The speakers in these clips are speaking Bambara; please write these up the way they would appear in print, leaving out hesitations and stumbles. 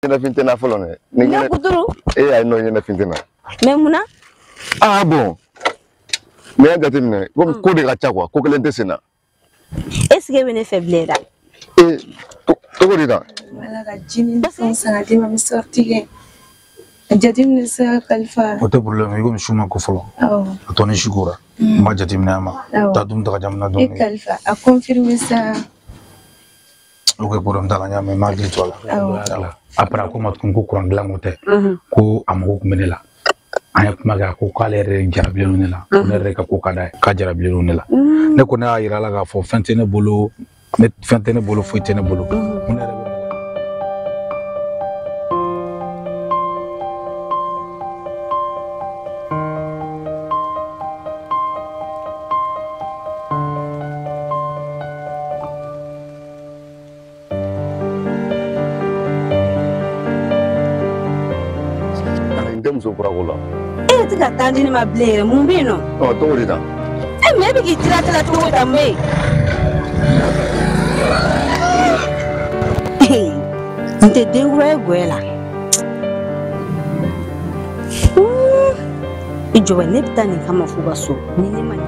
Ɲɛnafin tɛ n na fɔlɔ dɛ. Ne kuturu. E y'a ye nɔ ɲɛnafin tɛ n na. Mais mun na? Ah bon. Ne y'a jateminɛ komi ko de ka ca quoi, ko kelen tɛ sen na. Est ce que e bɛ ne fɛ bilen dɛ? Ee cogo di tan? Wala ka ji ni fɛnw san ka d'i ma, n bɛ sortie kɛ. A jateminɛ sa Kalifa. O tɛ problème ye, komi su ma ko fɔlɔ. Awɔ. A tɔ ni su kora. N b'a jateminɛ a ma. Awɔ. Taa dumuni ta ka jamana E dumuni. Kalifa, a confirmer sa. Ok, problème t'a la, n y'a mɛn, n b'a hakili to a la. Awɔ. Après a ko n ma tuguni ko kuran dilan ko tɛ. Ko a mago tun bɛ ne la. An ye kuma kɛ, a ko k'ale yɛrɛ jarabilen don ne la. Ko ne yɛrɛ ka ko ka d'a ye, k'a jarabilen don ne la. Ne ko ne y'a yira a la k'a fɔ fɛn tɛ ne bolo, ne fɛn tɛ ne bolo, foyi tɛ ne bolo. Ko ne yɛrɛ bɛ N tɛ muso kura ko la. E tɛ ka taa di ne ma bilen yɛrɛ, mun bɛ yen nɔ? Ɔ cogo di tan? E mais e bɛ k'i tila cogo di tan mun bɛ yen? N tɛ den kura ye gɔyɛ la. I jɔ ne bɛ taa nin kama f'u ka so ni ne ma nin.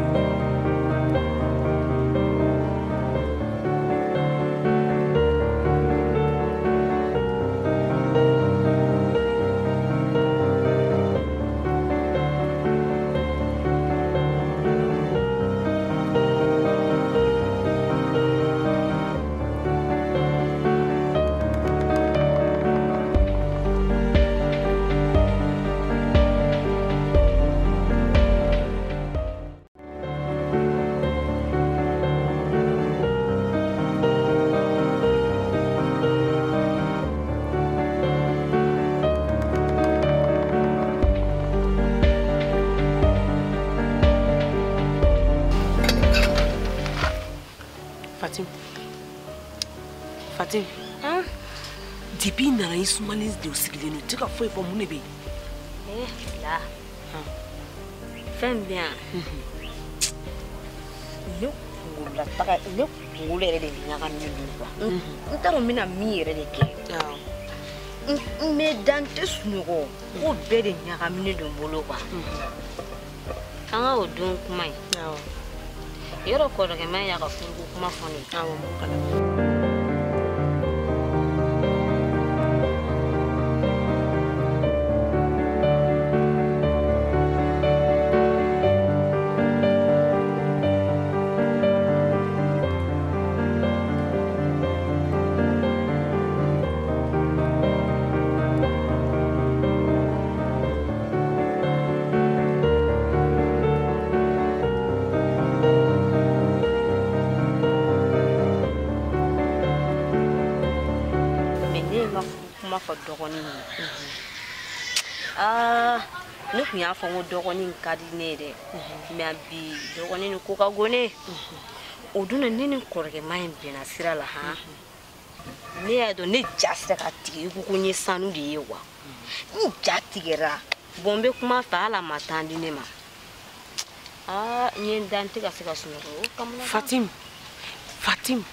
Fatim. Fatim. Depuis nana i sumalen de sigilen don, i tɛ ka foyi fɔ, mun de bɛ yen? La. Fɛn bɛ yan. Ne kunkolo la taga, ne kunkolo yɛrɛ de ɲagaminen don quoi. N t'a dɔn n bɛna min yɛrɛ de kɛ. N bɛ da, n tɛ sunɔgɔ. Ko bɛɛ de ɲagaminen don n bolo quoi. An ka o don kuma in. Yɔrɔ kɔrɔkɛma y'a ka furuko kuma fɔ ne ye. Awɔ, n b'o kalama. Kuma fɔ dɔgɔnin ye. Aa, ne tun y'a fɔ n ko dɔgɔnin ka di ne ye dɛ. Mais bi dɔgɔnin ni ko ka go ne. O don ne ni kɔrɔkɛma in bɛnna sira la han. Ne y'a dɔn ne ja sera ka tigɛ i ko ko n ye sanu de ye wa. N ja tigɛra. Bon n bɛ kuma fɛ hali a ma taa di ne ma. Aa, n ye n da, n tɛ ka se ka sunɔgɔ. O kamana. Fatim, Fatim,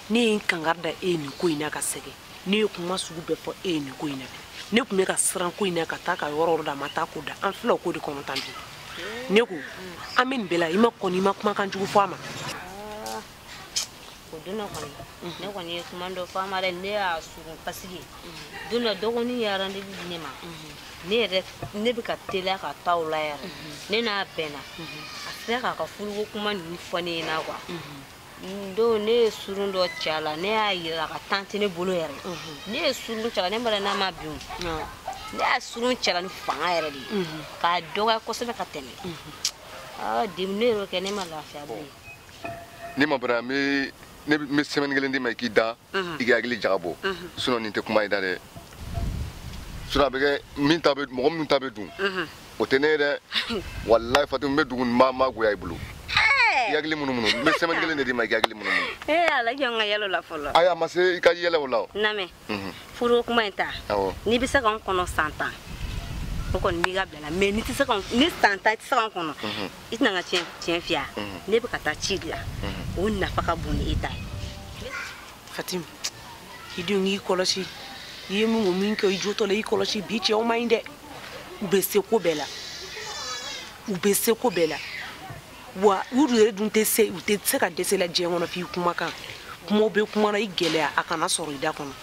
ne ye n kankari da e ye nin ko in na ka sɛgɛn. Ne ye kuma sugu bɛɛ fɔ e ye nin ko in na. Ne tun bɛ ka siran ko in na ka taa ka yɔrɔ yɔrɔ da, a ma taa ko da. An filɛ o ko de kɔnɔ tan bi. Ne ko an bɛ nin bɛɛ la, i ma kɔni, i ma kumakan jugu fɔ a ma. O don kɔni, ne kɔni ye kuma dɔ fɔ a ma dɛ, ne y'a surun parce que don dɔ dɔgɔnin ye rendez-vous di ne ma. Ne yɛrɛ ne bɛ ka teliya ka taa o la yɛrɛ. Ne n'a bɛnna. A sera k'a ka furuko kuma ninnu fɔ ne ɲɛna quoi. Don ne ye surun dɔ ci a la, ne y'a yira ka tan tɛ ne bolo yɛrɛ. Ne ye surun ci a la, ne ma dɔn n'a ma bin o. Ne y'a surun ci a la ni fanga yɛrɛ de ye. K'a dɔgɔya kosɛbɛ ka tɛmɛ. Aa, debi ne y'o kɛ, ne ma lafiya bilen. Ne ma bara, n bɛ semaine kelen d'i ma i k'i da, i k'i hakili jagabɔ. Sinon nin tɛ kuma i da dɛ. Sinon a bɛ kɛ min ta bɛ, mɔgɔ min ta bɛ dun. O tɛ ne ye dɛ. Walayi Fatim, n bɛ dugu n ma goya i bolo. I hakili munumunu, n bɛ semaine kelen de d'i ma i k'i hakili munumunu. Ee Ala, jɔ n ka yɛlɛ o la fɔlɔ. Ayi, a ma se i ka yɛlɛ o la o. Lamɛn, furuko kuma in ta. Awɔ. N'i bɛ se ka n kɔnɔ san 10, o kɔni b'i ka bila la. Mais n'i tɛ se ka n, ni san 10 i tɛ se ka n kɔnɔ, i tɛna n ka tiɲɛ f'i ye. Ne bɛ ka taa ci de la. O nafa ka bon ni e ta ye. Fatim, i denw k'i kɔlɔsi. I ye min kɛ i jo tɔ la i kɔlɔsi bi cɛw man ɲi dɛ. U bɛ se ko bɛɛ la. U bɛ se ko bɛɛ la. Wa u yɛrɛ dun tɛ se u tɛ se ka dɛsɛ la diɲɛ kɔnɔ f'i kumakan. Kumaw bɛ kuma na i gɛlɛya a kana sɔrɔ i da kɔnɔ.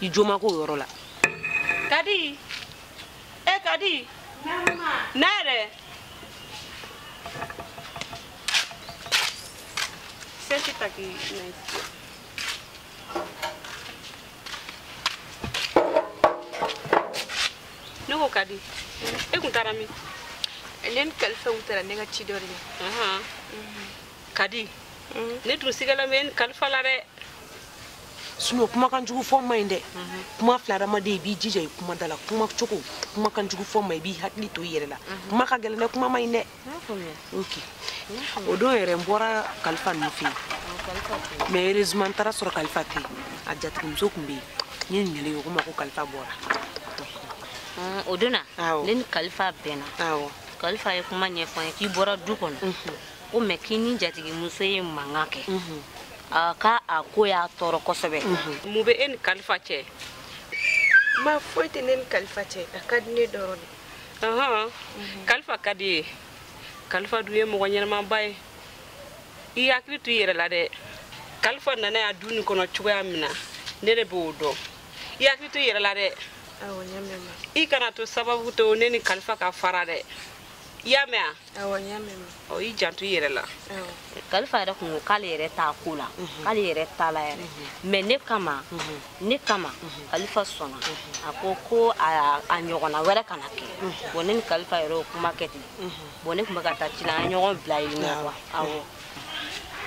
I jo ma k'o yɔrɔ la. Kadi, e Kadi. Ne yɛrɛ. Senti ta k'i na i. Ne ko Kadi, e kun taara min? Ne ni Kalifa kun taara ne ka ci dɔ de la. Kadi, ne dun sigala bɛ Kalifa la dɛ. Sinon kumakan jugu fɔ man ɲi dɛ. Kuma fila adamaden i b'i jija i kuma da la kuma cogo kumakan jugu fɔ man i b'i hakili to i yɛrɛ la. Kuma ka gɛlɛn dɛ kuma man ɲi dɛ. Ok. O don yɛrɛ n bɔra Kalifa ninnu fɛ yen. Mais heureusement n taara sɔrɔ Kalifa tɛ yen. A jatigimuso tun bɛ yen. N ye ɲininkali kɛ o ko n ma ko Kalifa bɔra. O don na ne ni Kalifa bɛnna. Kalifa ye kuma ɲɛfɔ n ye k'i bɔra du kɔnɔ. Ko mais k'i ni jatigimuso ye mankan kɛ. A ka a ko y'a tɔɔrɔ kosɛbɛ. Mun bɛ e ni Kalifa cɛ? Ma foyi tɛ ne ni Kalifa cɛ, a ka di ne dɔrɔn de. Kalifa ka di ye. Kalifa dun ye mɔgɔ ɲɛnamaba ye. I hakili to i yɛrɛ la dɛ. Kalifa nana yan du nin kɔnɔ cogoya min na, ne de b'o dɔn. I hakili to i yɛrɛ la dɛ. Awɔ, n y'a mɛn ma. I kana to sababu to ne ni Kalifa ka fara dɛ. I y'a mɛn wa? Awɔ, n y'a mɛn ma. Ɔ, i janto i yɛrɛ la. Awɔ. Kalifa yɛrɛ kun ko k'ale yɛrɛ t'a ko la, k'ale yɛrɛ t'a la yɛrɛ. Mais ne kama, Kalifa sɔnna. A ko ko a ɲɔgɔnna wɛrɛ kana kɛ. Bon ne ni Kalifa yɛrɛ y'o kuma kɛ ten. Bon ne tun bɛ ka taa ci la, an ye ɲɔgɔn bila yen nɔ quoi. Awɔ.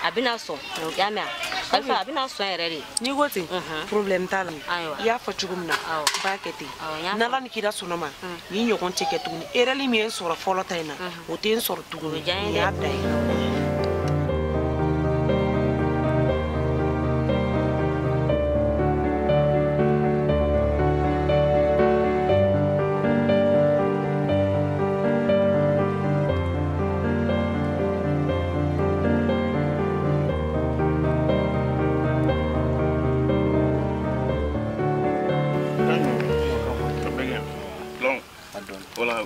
A bɛna sɔn, i y'a mɛn wa? Kalifa a bɛna sɔn yɛrɛ de. N'i ko ten, problème t'a la. I y'a fɔ cogo min na, n b'a kɛ ten. N'Ala ni kira sɔnna ma, ni ɲɔgɔn tɛ kɛ tuguni. Erreur min ye n sɔrɔ fɔlɔ ta in na, o tɛ n sɔrɔ tuguni. Nin y'a bila ye. Wala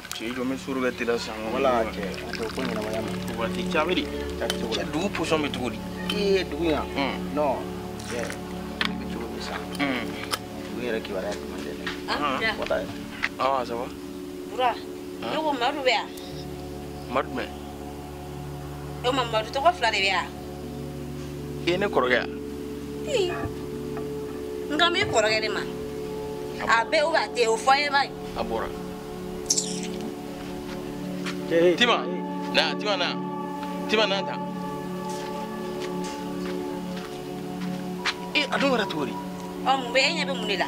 cɛ o ko ɲɛnamaya ma waati cabiri cɛ dugu pɔsɔn bɛ cogo di ee dugu yan non cɛ ne bɛ cogo min sa dugu yɛrɛ kibaruya jumɛn tɛ dɛ wala ah ça va Bura ne ko Madu bɛ yan Madu jumɛn e ma Madu tɔgɔ fila de bɛ yan e ye ne kɔrɔkɛ yan n kan b'i kɔrɔkɛ de ma a bɛ ou a tɛ o fɔ n ye ba a bɔra Tima, na, Tima na, Tima na ta. Eh, a dun kɛra cogo di? Ɔ mun bɛ e ɲɛ bɛ mun de la?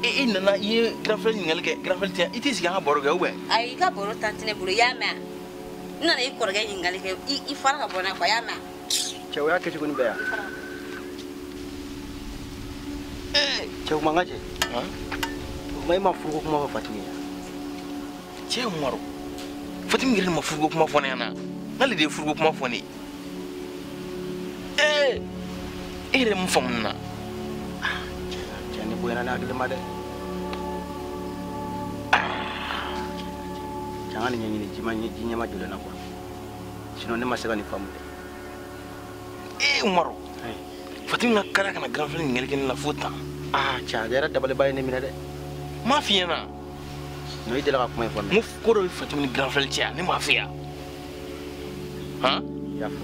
E nana i ye grand frère ɲininkali kɛ, grand frère tɛ yan, i t'i sigi an ka baro kɛ ou bien? Ayi, i ka baro tan tɛ ne bolo, i y'a mɛn wa? N nana i kɔrɔkɛ ɲininkali kɛ, i fara ka bɔ n na quoi, i y'a mɛn wa? Cɛ o y'a kɛcogo ni bɛɛ yan. Cɛ o man ka cɛ. O kuma e ma furuko kuma fɔ Fatimi ye. Cɛ Umaru. Fatimi yɛrɛ ma furuko kuma fɔ ne ɲɛna n'ale de ye furuko kuma fɔ ne ye ee e yɛrɛ mun faamu na cɛ ne bonyana ne hakili ma dɛ cɛ an ka nin ɲɛɲini ji ma ji ɲɛma joli na quoi sinon ne ma se ka nin faamu dɛ ee Umaru Fatimi ka kara kana grand frère ɲininkali kɛ ne la fo tan cɛ a yɛrɛ dabaliba ye ne minɛ dɛ n m'a f'i ɲɛna non i delila ka kuma in fɔ ne n ko ko dɔ bɛ Fatimi ni grand frère cɛ yan ne m'a f'i ye han i y'a fɔ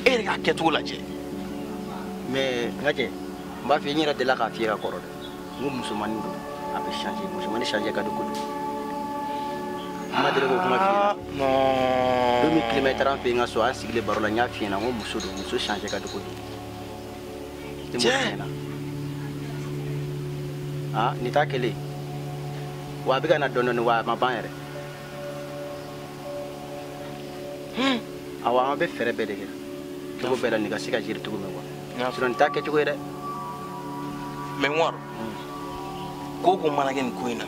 e yɛrɛ k'a kɛcogo lajɛ mais n ka cɛ n b'a f'i ye n yɛrɛ delila k'a f'i ye ka kɔrɔ dɛ n ko musomanin don a bɛ changer musomanin changer ka di kojugu n ma deli k'o kuma f'i ɲɛna non don min tilema i taara an fɛ yen n ka so an sigilen baro la n y'a f'i ɲɛna n ko muso don muso changer ka di kojugu ne m'o f'i ɲɛna ah nin t'a kɛlen wa a bɛ ka na dɔɔnin dɔɔnin wa a ma ban yɛrɛ awɔ an bɛ fɛɛrɛ bɛɛ de kɛ cogo bɛɛ la nin ka se ka gérer cogo min quoi sinon nin t'a kɛcogo ye dɛ mais Umaru ko ko mana kɛ nin ko in na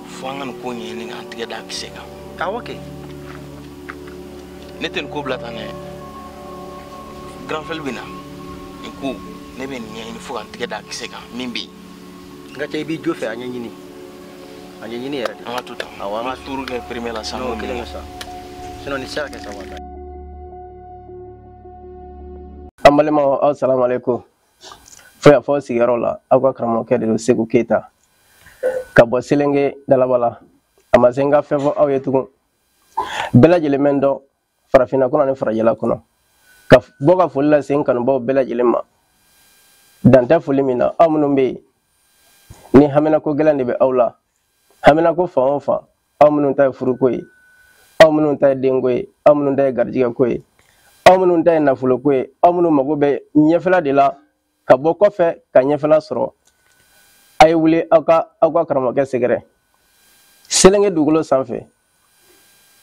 fo an ka nin ko ɲɛɲini k'an tɛgɛ da kisɛ kan awɔ kɛ ne tɛ nin ko bila tan dɛ grand frère bɛ na nin ko ne bɛ nin ɲɛɲini fo k'an tɛgɛ da kisɛ kan min bɛ yen N ka cɛ i b'i jo fɛ a ɲɛɲini. A ɲɛɲini yɛrɛ de. An ka to tan. Awɔ, an ka tour kɛ premier la sisan. Non, kelen kɛ sa. Sinon nin tɛ se ka kɛ sa walayi. An balimaw, aw salamu aleykum. Fo yan fɔ sigiyɔrɔ la, aw ka karamɔgɔkɛ de don Seku Keyita. Ka bɔ Selenge Dalaba la. A ma se n ka fɛn fɔ aw ye tugun. Bɛɛ lajɛlen bɛ n dɔn farafinna kɔnɔ ani farajɛla kɔnɔ. Ka bɔ ka foli lase n kanubaw bɛɛ lajɛlen ma. Dan tɛ foli min na, aw minnu bɛ yen ni haminako gɛlɛn de bɛ aw la. Haminako fan o fan, aw minnu ta ye furuko ye, aw minnu ta ye denko ye, aw minnu ta ye garijɛgɛko ye, aw minnu ta ye nafoloko ye, aw minnu mago bɛ ɲɛfɛla de la ka bɔ kɔfɛ ka ɲɛfɛla sɔrɔ, a ye wuli aw ka karamɔgɔkɛ sɛgɛrɛ. Selenge dugukolo sanfɛ,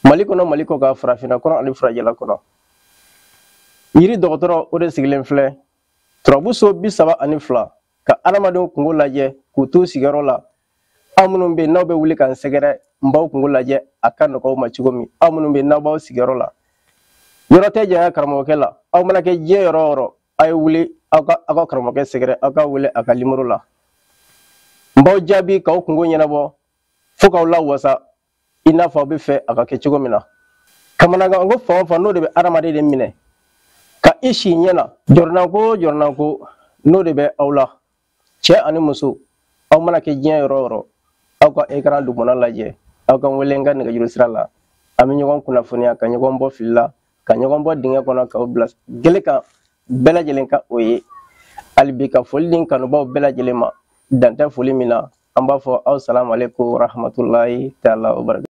Mali kɔnɔ, Mali kɔ kan, farafinna kɔnɔ ani farajɛla kɔnɔ. Yiri dɔgɔtɔrɔ o de sigilen filɛ turabu so 32 ka adamadenw kungo lajɛ k'u t'u sigiyɔrɔ la. Aw minnu bɛ yen n'aw bɛ wuli ka n sɛgɛrɛ, n b'aw kungo lajɛ a ka nɔgɔ aw ma cogo min. Aw minnu bɛ yen n'aw b'aw sigiyɔrɔ la, yɔrɔ tɛ janya karamɔgɔkɛ la. Aw mana kɛ diɲɛ yɔrɔ o yɔrɔ, a ye wuli aw ka karamɔgɔkɛ sɛgɛrɛ, aw ka wele a ka nimoro la. N b'aw jaabi k'aw kungo ɲɛnabɔ fo k'aw lawasa i n'a fɔ aw bɛ fɛ a ka kɛ cogo min na. Kamanagan ko fan o fan n'o de bɛ adamaden de minɛ ka i si ɲɛ na, jɔrɔnanko o jɔrɔnanko n'o de bɛ aw la, cɛ ani muso, aw mana kɛ diɲɛ yɔrɔ o yɔrɔ, aw ka écran dugumana lajɛ, aw ka n wele n ka nɛgɛjuru sira la. An bɛ ɲɔgɔn kunnafoniya ka ɲɔgɔn bɔ fili la, ka ɲɔgɔn bɔ dingɛ kɔnɔ, k'aw bila gele kan bɛɛ lajɛlen ka o ye. Hali bi ka foli di n kanubaw bɛɛ lajɛlen ma, dan tɛ foli min na. An b'a fɔ aw salamu aleykum rahmatulahi taala wa barakatuh.